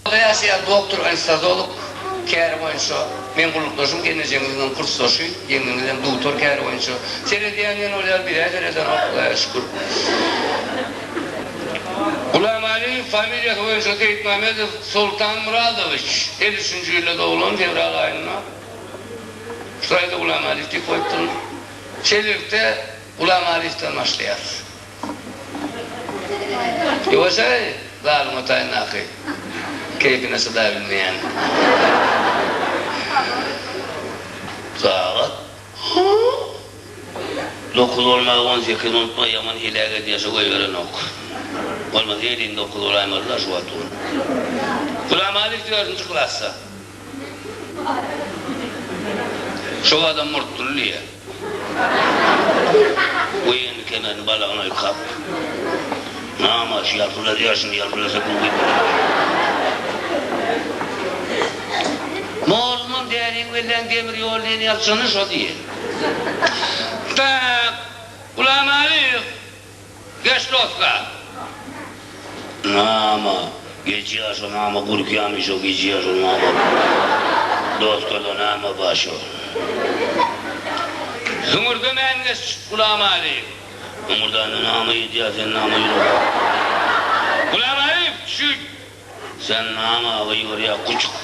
Obada ýaşaýan doktor anestezolog käri boýunça meň gullukdaşym, gelnejeňiziňem kursdaşy, ýeňňeňizem dugtor käri boýunça. Seredýän ýene bolýar, biz-ä seredenok, Hudaýa şükür. Gulamalyýew familiýasy boýunça Seýitmamedow Soltan Myradowiç, 53-nji ýylda doglan, fewral aýynda. Şuraýda Gulamalyýew diýip goýupdyryn. Şeýlelikde, Gulamalyýewden başlaýarys. Ýuwaş-aý, zalym otaýyndaky keýpine çydabilmeýän. Sagat dokuz bolmaga 18 minut bar, ýaman heläk edýär, şo goýberenok. Bolmasa elin dokuz bolaýmaly-da şu wagt ol. Gulamalyýew dördünji klasda. Şo adam murtduly diýýär. Bu indi kemerini balagyna oýkap, Namaş, ýalpyldadýar şuny, ýalpyldasa gowy bolar. Mollumam däliň bellän demir ýol diýen ýalçyny şo diýen. Tak, Gulamalyýew, geç doska. Nama, gejýä şo nama gurkýamy şo gejýä şo nama doskada nama bar şo. Hüňürdemän geç Gulamalyýew. Hüňürdände nama edýä sen nama ýürek. Gulamalyýew, çüýt. Sen nama gygyrýa kuçuk.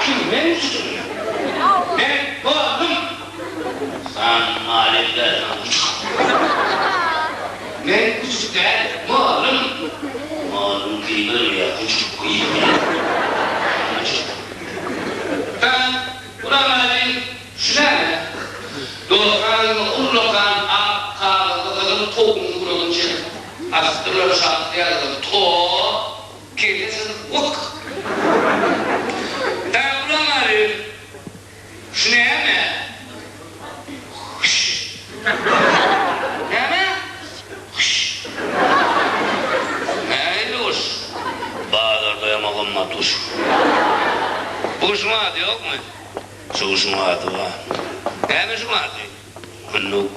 Kim men kuçukmy? Men boldum. San malem däl sen kuçuk. Men kuçuk däl mollum. Mollum gygyrmaýa kuçuk gygyrýa. Kuçuk. Sen Gulamaly şu näme? Dostanyň ullakan ak kagyzly gyzyl towugyň suratyny çekip asypdyrlar şatly ýazylan to kelle çyzyk wyk. Sen Gulamaly şu näme? Hyş. Näme? Hyş. Nähili guş? Bazarda ýaňa gymmat guş. Bu guşuň ady ýokmy? Şu guşuň ady bar. Näme şuň ady? Hünnük.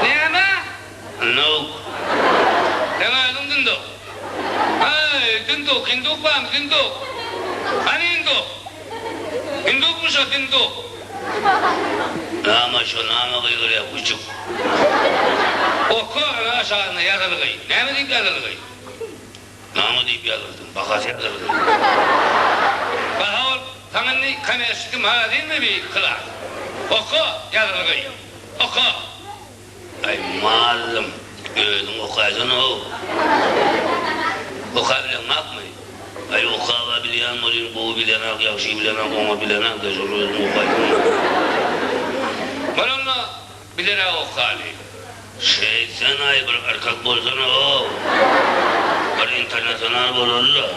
Näme? Hünnük. Seň özüň dündük. Häý, dündük, hinduk barmy, dündük? Hany hinduk? Hindukmy şo, dündük? Name şo, name gygyrýa güjük? Oka, ana aşagynda ýazylgy. Näme diýip ýazylgy? Name diýip ýazyldym, bahasy ýazylgy. Baha ol, saňa indi kommerçeskiý magazinmi bi klas? Oka, ýazylgy. Oka! Aý, mallym, özüň okaýsana-ow. Okabileňakmy? Aý, okab-a bilýän welin, gowy bilenak, ýagşy bilenak, oňat bilenak-da, şol özüň okaýsana. Bol onda, bileräk okaly. Şeýtsen-aý, bir yrkak bolsana-ow. Bir internasional bolaly-da.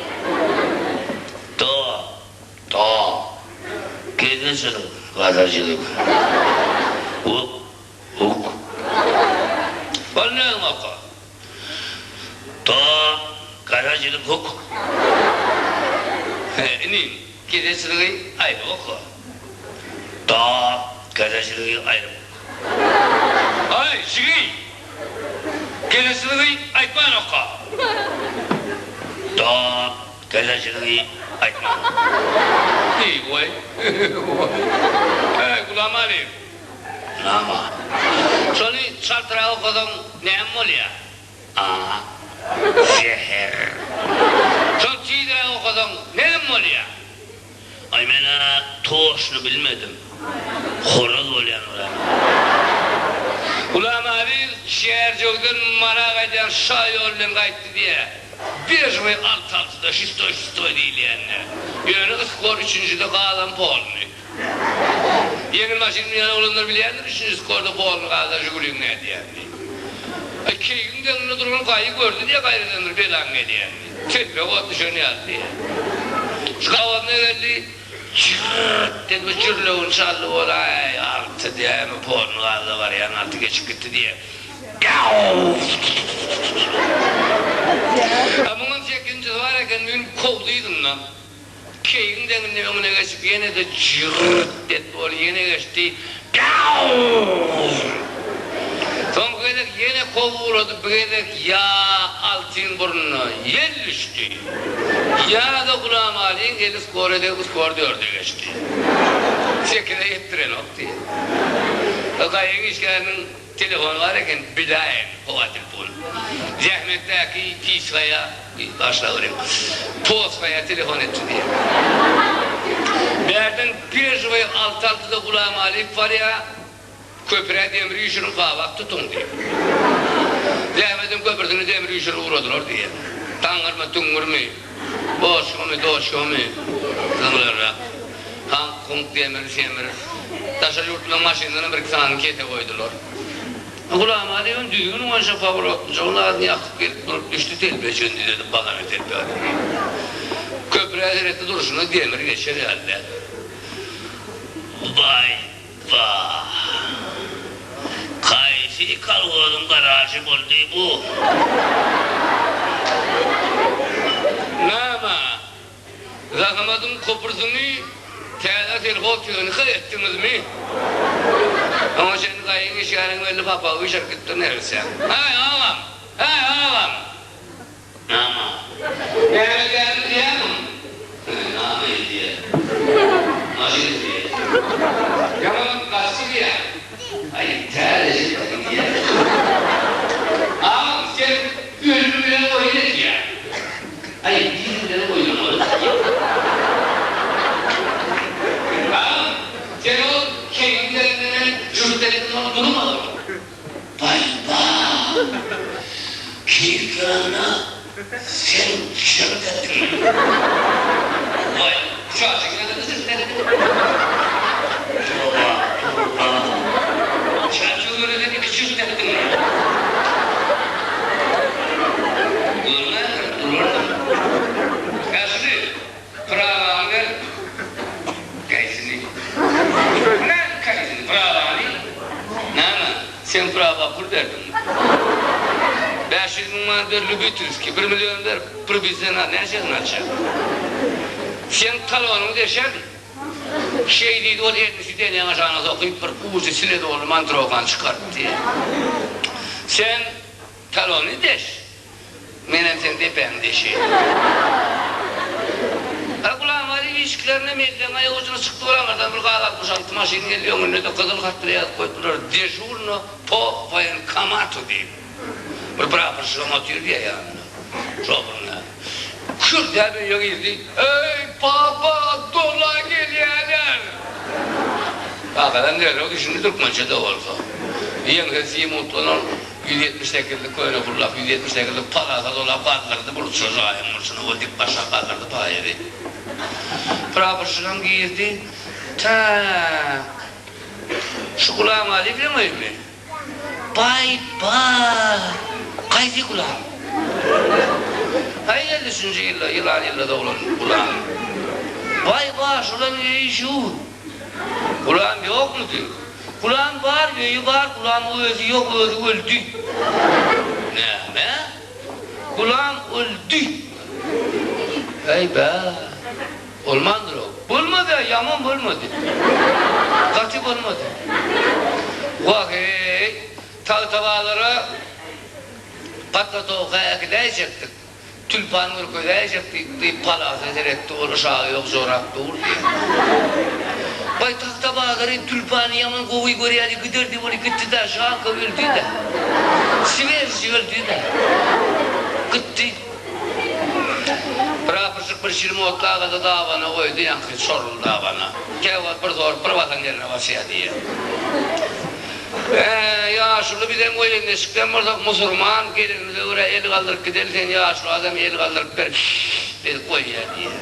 Da, da. Gezneçilik, gazajylyk. Hop. Ok. Ol näme oka? Ta garaçylyk hok. He, inim, gezeçiligi aýry oka. Ta garaçylygy aýry ok. Aý, jigi, gezeçiligi aýtman oka. Ta garaçylygy aýtman ok. Eý, goý. Eý, Gulamalyýew. Nama? Şony çaltrak okasaň näme bolýa? A. Zäher. Şony tizräk okasaň näme bolýa? Aý men-ä toşny bilmedim. Horaz bolýan ol-a. Gulamaly Çärjewden Mara gaýdýan şa ýol bilen gaýtdy diýýä. Bežowy alty altyda şistoý şistoý diýilýände. Ýöne yskor üçünjide galan polny. Ýeňil maşyn münýän oglanlar bilýändir üçünji skorda polny galsa Žiguliň nädýänini. Aý keýgiň deňinde duran gaýy gördi diýýä gaýradan bir belaň gelýänini. Telpek ot düşen ýaly diýýä. Şu gabadyna geldi, jyrt diýip bir jürlewini çaldy bolaý alty diýýä, polny galsa barýan alty geçip gitdi diýýä. A muňam sekizinjisi bar eken, münüp kowdy yzyndan. Keýigiň deňinde öňüne geçip ýene-de jyrt etdi, ol ýene geçdi. Gaww! Soňky gezek ýene kowup ugrady, bu gezek ýa altyn burnuna ýel düşdi. Ýa-da Gulamalyň eli skor edip skor dörde geçdi. Sekize ýetdirenok diýýär. Gaýyň işgäriniň telefony bar eken, bilaýyn, howa telefony. Zähmetdäki Pisgaýa, başlaweriň, Posgaýa telefon etdi diýýär. Bärden pežowy alty altyda Gulamalyýew barýar. Köprä demir üýşüriň gabap tutuň diýip. Zähmediň köprüsine demir üýşürip ugradylar diýýär. Taňňyrmy, tüňňürmi, boçkamy, doçkamy, zyňlarrak. Haňk-huňk demir, semir. Daşary ýurtlaryň maşynlaryny birki sanyny kese goýdular. Gulamalyýewem düzgün boýunça powrotnyjygyň agzyny ýakyp gelip durup düşdi telpejigini düzedip bagana telpegini. Köprä seretdi durşuna demir geçer ýaly däl. Baý Wah! Haýsy kolhozyň garažy boldy bu? Name? Zahamadyň köprüsini täze selhoztehnika etdiňizmi? Oňa çenli gaýyň işgäriň belli papagy bişirip gitdi neresse. Häý, agam! Häý, agam! Name? Näme edýäniňi bilýärmiň? Name edýär? Maşyn edýär. Ýaman gaçdy diýýär. Aý, täzeje diýýär. Agam, sen ölüm bilen oýun edýäň. Aý, diri bilen oýnamaly diýýär. Agam, sen ol keýigiň derinden jürt etdiň, ol durmadymy? Baý-ba! Keýik ýanyna sen jyrt etdiňmi? Waý, çaşyň ýanyna jyrt etdim. Toba, toba! Çarçuw ýöne sen iki jyrt etdiňmi? Görmändir, durardyr. Ýaşuly, prawany ber. Kaýsyny? Nä kaýsyny? Prawany? Näme, sen prawa pul berdiňmi? 500 müň manat ber lübitilskiý, bir million ber prubizena, näçesini alçak? Seň talonyňy deşerin. Şeý diýdi, ol elini sidenýaň aşagyna sokyp, bir ujy sile doly mantrogany çykartdy. Sen talony deş. Menem seň depäňi deşeýin. A Gulamaly işiklerine mellegiň aýagujyna çykdy bir aňyrdan bir gaz 66 maşyn geldi öňünde-de gyzyl hat bilen ýazyp goýupdylar Dežurno po woýenkomatu diýip. Bir praporşigam otyr diýýär ýanynda. Şofryň ýanynda. Kürdäp öýe girdi. Eý, papa, dola gelýäler! Kakadan derrew düşündi türkmençe-de bolsa. Ýeňse simutlanan 178-lik köne kullak, 178-lik palasa dolap galdyrdy burça jaýyň burçuna we dik başa galdyrdy paýazy. Praporşigam girdi. Tak. Şu Gulamaly bilen öými? Baý-ba! Haýsy Gulam? Haý 53-nji ýylda, ýylan ýylda doglan Gulam. Baý-ba, şolaň öýi şu. Gulam ýokmudy? Gulam bar, öýi bar, Gulamyň özi ýok, özi öldi. Näme? Gulam öldi. Äý-bä, bolmandyr-ow. Bolmady-a, ýaman bolmady. Gaty bolmady. Wah-eý, Tagtabazara Patlatowka äkidäýjekdik. Tülpan görkezäýjek diýip, diýip, palasa seretdi, ol yşagy ýok, jorap dur diýýär. Baý, Tagta bazary tülpany ýaman gowy görýärdi, giderdi, ol gitdi-dä, žalko öldi-dä. Swejji öldi-dä. Gitdi. Prapurşik bir çilim otly agazy dabana goýdy, ýaňky çorul dabana. Käwagt bir zorup, bir basan ýerine basýar diýýär. Ä, ýaşuly bizem woýenneşikden bolsak musurman gelinimize görä el galdyryp gideli sen ýaşuly adam el galdyryp ber edip goýýar diýýär.